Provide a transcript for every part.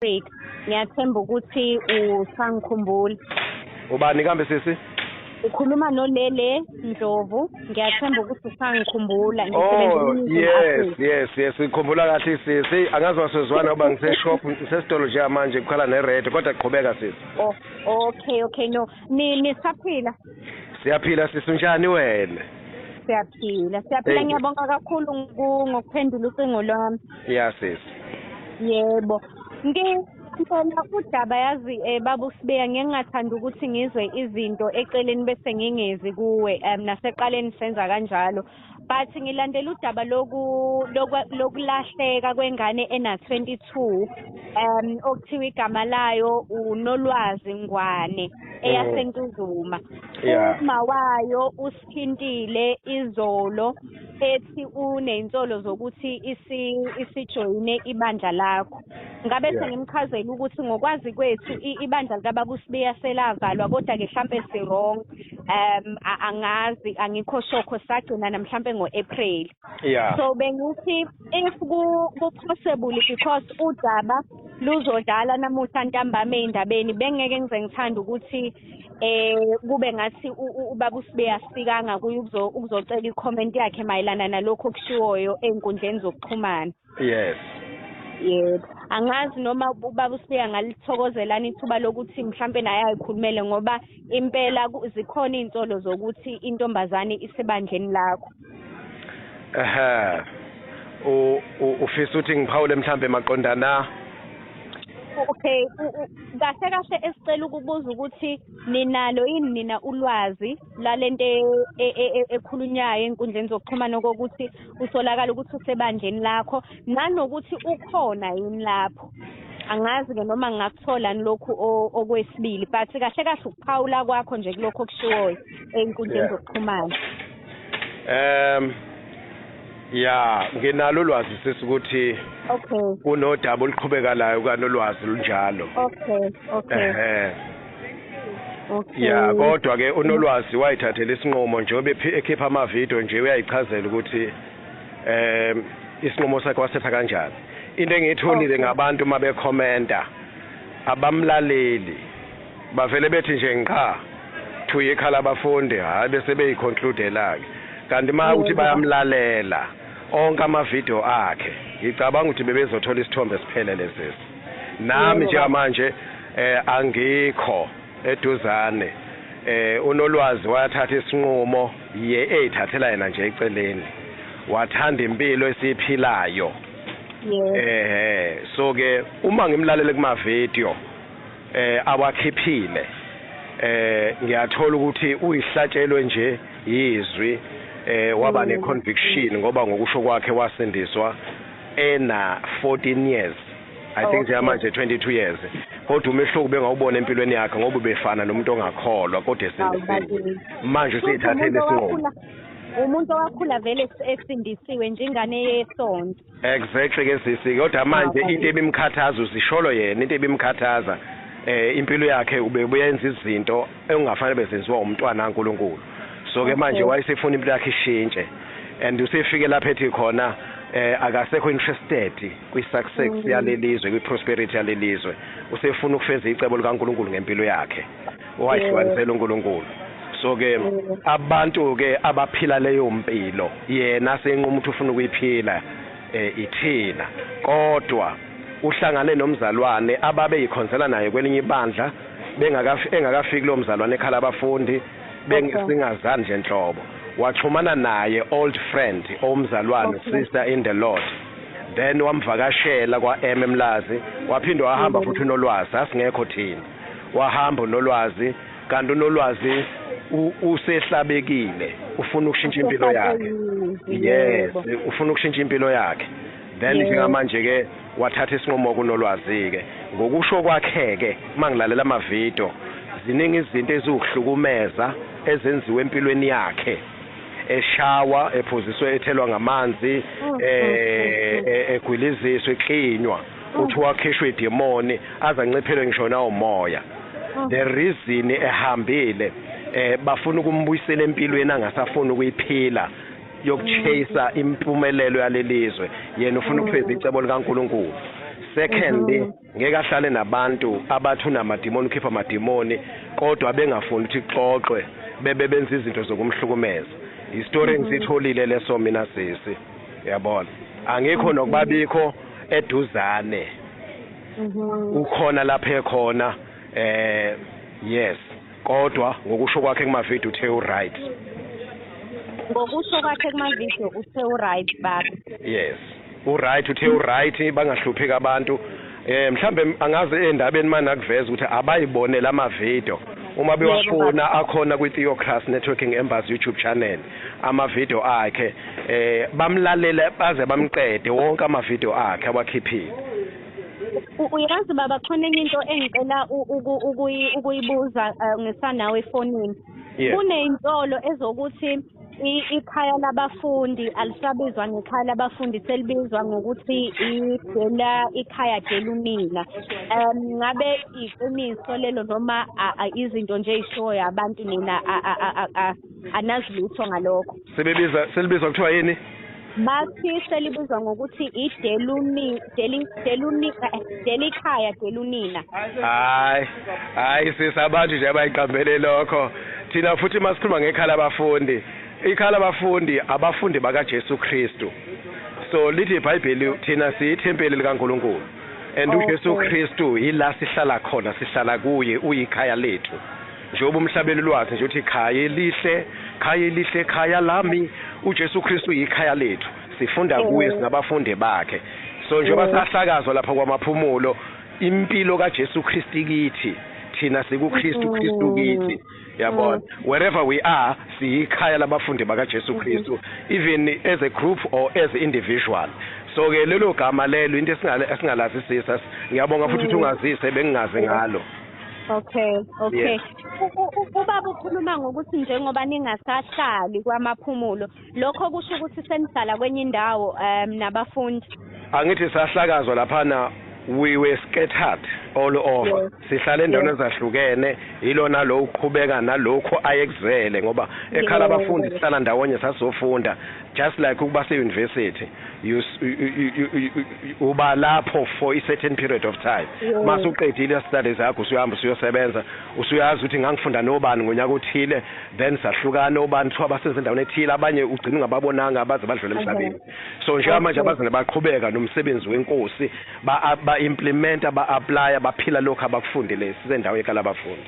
Africa. Ngiyathemba ukuthi usangikhumbula. Ubani kambe sisi? Ukhuluma noLele Ndlovu. Ngiyathemba ukuthi usangikhumbula. Oh, yes, ngikhumbula kahle sisi. Angazi wasezwana ngoba ngise-shop, ngisesitolo nje manje kukhala ne-radio, kodwa qhubeka sisi. Oh, okay, no. Nisaphila? Siyaphila sisi, unjani wena? Siyaphila. Siyaphila, ngiyabonga kakhulu ngokuphendula ucingo lwami. Yeah sisi. Yebo. Ngicela udaba yazi baba uSibiya, ngingathanda ukuthi ngizwe izinto eceleni bese ngingezi kuwe, naseqaleni senza kanjalo. But ngilandela udaba lokulahleka kwengane ena 22 okuthiwa igama layo uNolwazi Ngwane eyaseNtuzuma. Uma wayo usithintile izolo ethi unezinsolo zokuthi isijoyine ibandla lakho. Ngabe sengimchazela ukuthi ngokwazi kwethu ibandla likababa uSibiya selavalwa, kodwa ke mhlambe si wrong. Angazi, angikho sure, sagcina namhlambe ngo-April. So bengithi if ku-possible, because udaba luzodlala namuhla ntambama ey'ndabeni, bengeke ngize ngithanda ukuthi kube ngathi ubaba uSibiya asifikanga kuye ukuzocela i-comment yakhe mayelana nalokho okushiwoyo ey'nkundleni zokuxhumana. Yes. Yebo. Angazi noma ubaba uSibiya ngalithokozelana ithuba lokuthi mhlampe naye ayikhulumele, ngoba impela zikhona iy'nsolo zokuthi intombazane isebandleni lakho. Ehhe. Ufisa ukuthi ngiphawule mhlambe maqondana? Okay, kahle kahle esicela ukubuza ukuthi ninalo yini nina ulwazi lalento ekhulunywayo enkundleni zokuxhumana kokuthi usolakala ukuthi usebandleni lakho, nanokuthi ukhona yini lapho. Angazi-ke noma ngingakuthola lokhu okwesibili, but kahle kahle ukuphawula kwakho nje kulokho okushiwoyo ey'nkundleni zokuxhumana. Ya, nginalo ulwazi sisi ukuthi kunodaba oluqhubekalayo kaNolwazi lunjalo. Okay. Ya, kodwa ke uNolwazi wayithathela isinqumo njengoba ekhipha amavidiyo nje, uyayichazela ukuthi isinqumo sakhe wasetha kanjani. Into engiyitholile ngabantu uma bekhomenta abamlaleli, bavele bethi nje nqa thuye ikhala abafundi, hayi bese beyiconcludela-ke. Kanti uma uthi bayamlalela onke amavidiyo akhe, ngicabanga ukuthi bebezothola isithombe siphelele sisi. Nami njengamanje angikho eduzane. uNolwazi wathatha isinqumo ye eyithathela yena nje eceleni, wathanda impilo esiyiphilayo. So ke uma ngimlalele kuma video awakhiphile, ngiyathola ukuthi uyihlatshelwe nje yizwi, waba ne-conviction, ngoba ngokusho kwakhe wasindiswa ena 14 years. I think njengamanje 22 years. Kodwa umehluko bengawubona empilweni yakhe ngoba ubefana nomuntu ongakholwa, kodwa esindisiwe. Manje useyithathele isinqumo. Umuntu owakhula vele esindisiwe njengane yesonto. Exactly ke sisi, kodwa manje into ebimkhathaza uzisholo yena, into ebimkhathaza impilo yakhe ubeyenza izinto engafanele bezenziwa umntwana kaNkuluNkulu. So ke manje wayesefuna impilo yakhe ishintshe, and usefike lapha ethi khona akasekho interested kwi-success yalelizwe, kwi-prosperity yalelizwe. Usefuna ukufeza icebo likaNkuluNkulu ngempilo yakhe, wayihlukanisela uNkulunkulu. So ke abantu ke abaphila leyo mpilo yena senquma ukuthi ufuna ukuyiphila ithina, kodwa uhlangane nomzalwane ababeyikhonzela naye kwelinye ibandla, engakafiki lo mzalwane ekhala abafundi, bengizani nje nhlobo. Waxhumana naye old friend omzalwane, sister in the Lord. Then wamvakashela kwa-M Mlazi, waphinde wahamba futhi uNolwazi, asingekho thina. Wahamba uNolwazi, kanti uNolwazi usehlabekile, ufuna ukushintsha impilo yakhe. Yes, ufuna ukushintsha impilo yakhe. Then njengamanje ke wathatha isinqumo kuNolwazi ke. Ngokusho kwakhe ke mangilalela amavidiyo, ziningi izinto eziwuhlukumeza ezenziwe empilweni yakhe. Eshawa, ephuziswe, ethelwa ngamanzi, egwiliziswe, eklinywa, uthi wakhishwe idemoni azanciphelwe ngisho nawo umoya. The reason ehambile bafuna ukumbuyisela empilweni angasafuni ukuyiphila, yokuchase impumelelo yalelizwe. Yena ufuna ukufeza icebo likaNkuluNkulu. Secondly, ngeke ahlale nabantu abathi unamadimoni, ukhipha amadimoni, kodwa bengafuni ukuthi kuxoxwe, bebe benza izinto zokumhlukumeza. Istory engisitholile leso mina sisi, uyabona. Angikho nokubabikho eduzane. Ukhona lapha ekhona, yes, kodwa ngokusho kwakhe kuma-video uthe u-right. Ngokusho kwakhe kuma-video uthe u-right baba. Yes, u-right, uthe u-right, bangahlupheki abantu. Mhlambe angazi endabeni mana kuveza ukuthi abayibone lama-video uma bewafuna, akhona kwi-Theocracy Networking Embassy YouTube channel ama-video akhe, bamlalele baze bamqede wonke ama-video akhe awakhiphile. Uyazi baba, khona enye into engicela ukuyibuza ngisanawe efonini. Kuney'nsolo ezokuthi ikhaya labafundi alisabizwa ngekhaya labafundi, selibizwa ngokuthi ikhaya delunina. Ngabe iqiniso lelo noma izinto nje ey'shoyo abantu nina anazi lutho ngalokho? Selibizwa kuthiwa yini? Bathi selibizwa ngokuthi delikhaya delunina. Hayi sisi, abantu nje abayiqambele lokho. Thina futhi masikhuluma ngekhaya labafundi, ikhaya labafundi abafundi bakaJesu Kristu. So lithi iBhayibheli thina siyithempeli likaNkulunkulu, and uJesu Kristu yila sihlala khona, sihlala kuye, uyikhaya lethu. Njengoba umhlabeli lwathi nje uthi khaya elihle, khaya elihle, khaya lami, uJesu Kristu uyikhaya lethu, sifunda kuye, singabafundi bakhe. So njengoba sahlakazwa lapha kwamaphumulo, impilo kaJesu Kristu kithi, thina sikuKristu, Kristu kithi, yabona. Wherever we are, siyikhaya labafundi bakaJesu Kristu, even as a group or as individual. So ke lelo gama lelo into esingalazisisa. Ngiyabonga futhi ukuthi ungazise, bengingazi ngalo. Okay. Ubaba ukhuluma ngokuthi njengoba ningasahlali kwamaphumulo, lokho kusho ukuthi senihlala kwenye indawo nabafundi. Angithi sahlakazwa laphana, we were scattered all over. Sihlala endaweni ezahlukene, ilona lo uqhubeka nalokho ayekuzele, ngoba ekhala abafundi sihlala ndawonye, sasofunda just like ukuba se-university, uba lapho for a certain period of time. Mase uqedile studies zakho, usuyahamba usuyosebenza, usuyazi ukuthi ngangifunda nobani ngonyaka othile, then sahlukana obani, kuthiwa basenze endaweni ethile, abanye ugcina ungababonanga abaze badlule emhlabeni. So njengamanje abazane baqhubeka nomsebenzi wenkosi, ba-implementa, ba-applya, baphila lokhu abakufundile, sisendawo yekhala abafundi.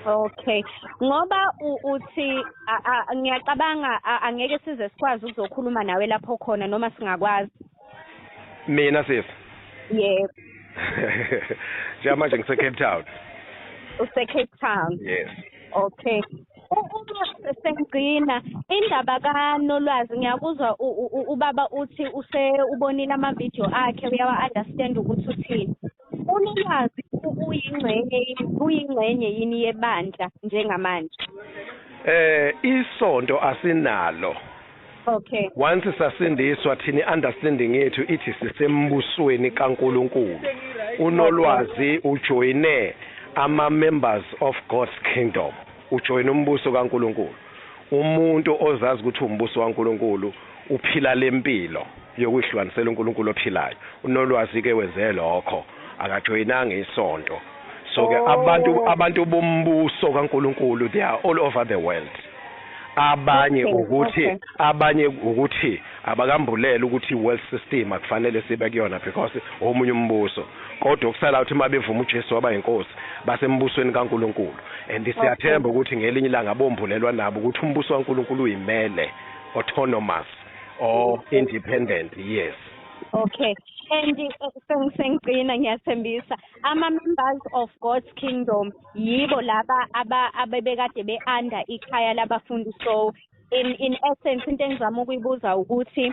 Okay, ngoba uthi ngiyacabanga angeke size sikwazi ukuzokhuluma nawe lapho khona, noma singakwazi. Mina sisi? Yebo. Njengamanje ngise Cape Town. Use Cape Town? Yes. Okay. Uma sengigcina indaba kaNolwazi, ngiyakuzwa ubaba uthi ubonile ama-video akhe, uyawa-understand ukuthi uthini. UNolwazi uyingxenye yini yebandla njengamanje? Isonto asinalo. Okay. Once sasindiswa thina, understanding yethu ithi sisembusweni kaNkulunkulu. UNolwazi ujoyine ama members of God's kingdom. Ujoyina umbuso kaNkulunkulu. Umuntu ozazi ukuthi umbuso kaNkulunkulu uphila lempilo yokuhlukanisela uNkulunkulu ophilayo. UNolwazi ke wenze lokho, akajoyinanga isonto. So ke abantu bombuso kaNkulunkulu, they are all over the world. Abanye ukuthi abanye ukuthi abakambulela ukuthi world system akufanele sibe kuyona because omunye umbuso, kodwa kusala ukuthi mabevuma uJesu waba inkosi basembusweni kaNkulunkulu. And siyathemba ukuthi ngelinye ilanga bombulelwa nabo ukuthi umbuso kaNkulunkulu uyimele, autonomous or independent. Yes. Okay. And sengigcina ngiyathembisa, ama-members of God's kingdom yibo laba abebekade be-under ikhaya labafundi. So in essence into engizama ukuyibuza ukuthi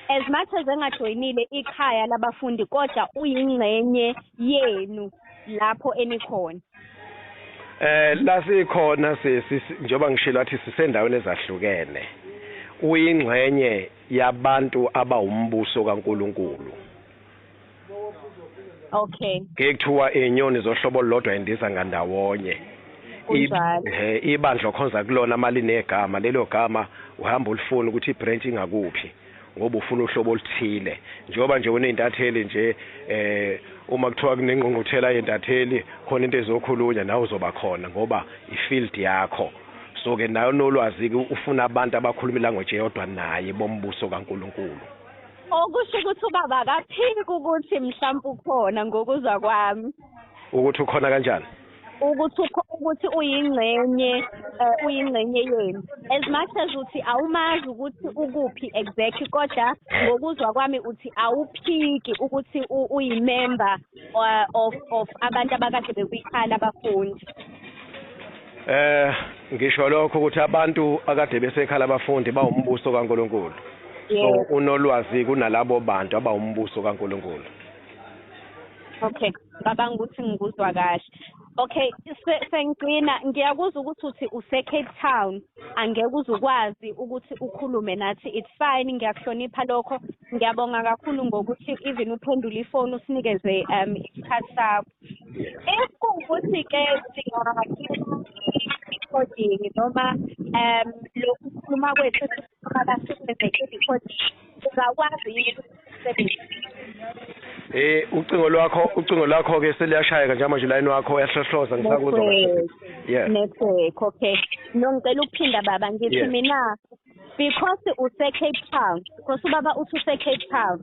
as much as engajoyinile ikhaya labafundi, kodwa uyingxenye yenu lapho enikhona. La sikhona sisi, njengoba ngishilo athi sisendaweni ezahlukene, uyingxenye yabantu abawumbuso kaNkulunkulu. Okay. Ngekuthiwa inyoni zohlobo olulodwa indiza ngandawonye. Ibandla okhonza kulona mali negama, lelo gama uhamba ulifuna ukuthi ibranch ingakuphi, ngoba ufuna uhlobo oluthile. Njengoba nje uneyintatheli nje Uma kuthiwa kunengqungquthela yentatheli khona into ezokhulunywa nawe uzoba khona ngoba ifield yakho. So ke nayo Nolwazi ke ufuna abantu abakhuluma ilanguage eyodwa naye bombuso kaNkuluNkulu. Okusho ukuthi ubaba akaphiki ukuthi mhlawumbe ukhona ngokuzwa kwami. Ukuthi ukhona kanjani? Ukuthi uyingxenye uyingxenye yenu. As much as uthi awumazi ukuthi ukuphi exactly, kodwa ngokuzwa kwami uthi awuphiki ukuthi uyimember of abantu abakade bekuyikhala abafundi. Ngisho lokho ukuthi abantu akade besekhala abafundi bawumbuso kaNkuluNkulu. So uNolwazi kunalabo bantu abawumbuso kaNkuluNkulu. Okay, ngicabanga ukuthi ngikuzwa kahle. Okay, sengigcina ngiyakuzwa ukuthi uthi use Cape Town, angeke uzukwazi ukuthi ukhulume nathi. It's fine, ngiyakuhlonipha lokho. Ngiyabonga kakhulu ngokuthi even uphendule ifoni usinikeze isikhathi sakho. If kuwukuthi ke recording noma lokhu kukhuluma kwethu sikhuluma recording, ungakwazi yini ukusebenzisa? Ucingo lwakho ke seliyashayeka nje manje, line wakho uyahlohloza, ngisakuzwa kahle. Yeah. Network, okay. No, ngicela ukuphinda baba, ngithi mina because use Cape Town, because ubaba uthi use Cape Town,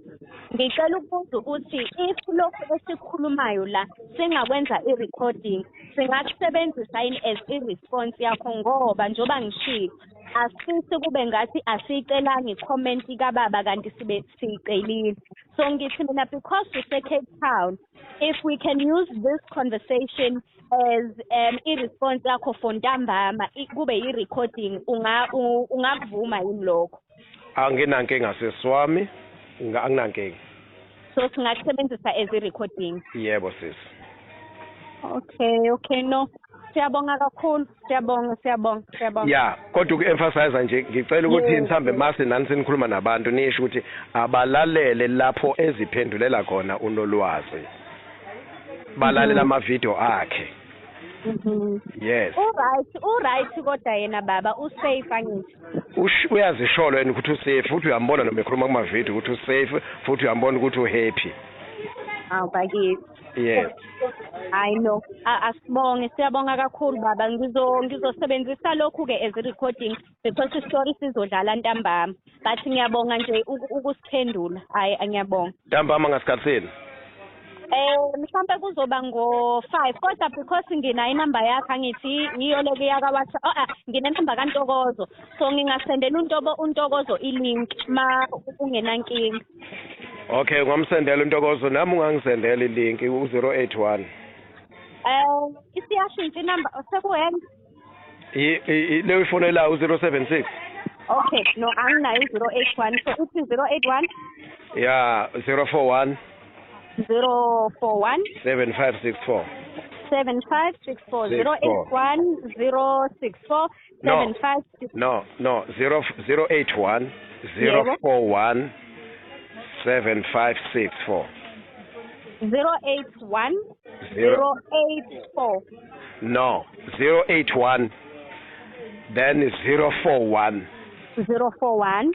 ngicela ukubuza ukuthi if lokhu esikhulumayo la singakwenza i-recording, singakusebenzisa yini as i-response yakho? Ngoba njengoba ngishilo, asifisi kube ngathi asiyicelanga i-comment kababa kanti sibe siyicelile. So ngithi mina because use Cape Town, if we can use this conversation as i-response yakho for ntambama, kube i-recording, ungakuvuma yini lokho? Anginankinga sisi wami, anginankinga. So singakusebenzisa as i-recording? Yebo sisi. Okay, no. Siyabonga kakhulu, siyabonga. Yeah, kodwa uku-emphasize nje ngicela ukuthi mhlambe mase nani senikhuluma nabantu nisho ukuthi abalalele lapho eziphendulela khona uNolwazi. Balalela ama-video akhe. Yes. Uright kodwa yena baba usafe angithi. Uyazisholo yena ukuthi usafe, futhi uyambona noma ekhuluma kuma-video ukuthi usafe, futhi uyambona ukuthi uhappy. Awu bakithi. Yes. I know. Asibonge, siyabonga kakhulu baba. Ngizosebenzisa lokhu ke as recording because istory sizodlala ntambama. But ngiyabonga nje ukusiphendula. Hayi, ngiyabonga. Ntambama ngasikhathini? Mhlambe kuzoba ngo-5 kodwa because nginayo inamba yakhe angithi yiyo le yaka WhatsApp. Nginenamba kaNtokozo. So ngingasendela uNtokozo ilink ma ungenankinga. Okay, ungamsendela uNtokozo, nami ungangisendela ilink u-081. Isiyashintsha inamba sekuwena. Le uyifonela u-076. Okay, no anginayo 081. So uthi 081? Yeah, 041 041 7564 7564 081 064 7564. No 081 041 7564 081 084. No, 081 then 041 041